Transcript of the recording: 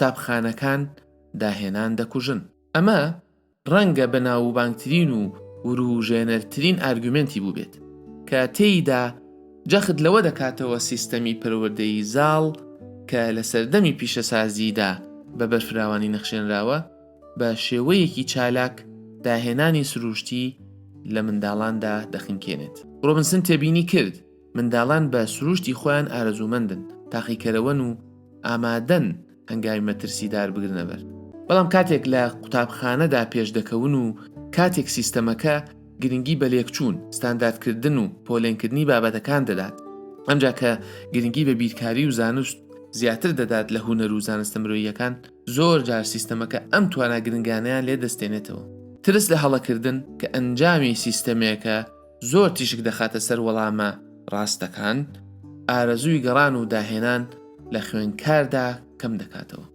قوتابخانەکان داهێنان دەکوژن. ئەمە ڕەنگە بەناووبانگترین و ورووژێنەرترین ئارگومێنتی بووبێت، کە تێیدا جەخت لەوە دەکاتەوە سیستەمی پەروەردەیی زاڵ کە لە سەردەمی پیشەسازیدا بە بەرفراوانی نەخشێنراوە، بە شێوەیەکی چالاک داهێنانی سرووشتی لە منداڵاندا دەخنکێنێت. ڕۆبنسن تێبینی کرد، منداڵان بە سرووشتی خۆیان ئارەزوومەندن، تاقیکەرەوەن و ئامادەن هەنگاوی مەترسیدار بگرنە بەر. بەڵام کاتێک لە قوتابخانەدا پێشدەکەون و کاتێک سیستەمەکە گرنگی بە لێکچوون، ستانداردکردن و پۆلێنکردنی بابەتەکان دەدات، ئەمجا کە گرنگی بە بیرکاری و زانست زیاتر دەدات لە هونەر و زانستە مرۆییەکان، زۆر جار سیستەمەکە ئەم توانا گرنگانەیان لێ دەستێنێتەوە. ترس لە هەڵەکردن کە ئەنجامی سیستەمێکە زۆر تیشک دەخاتە سەر وەڵامە ڕاستەکان، ئارەزووی گەڕان و داهێنان لە خوێندکاردا کەم دەکاتەوە.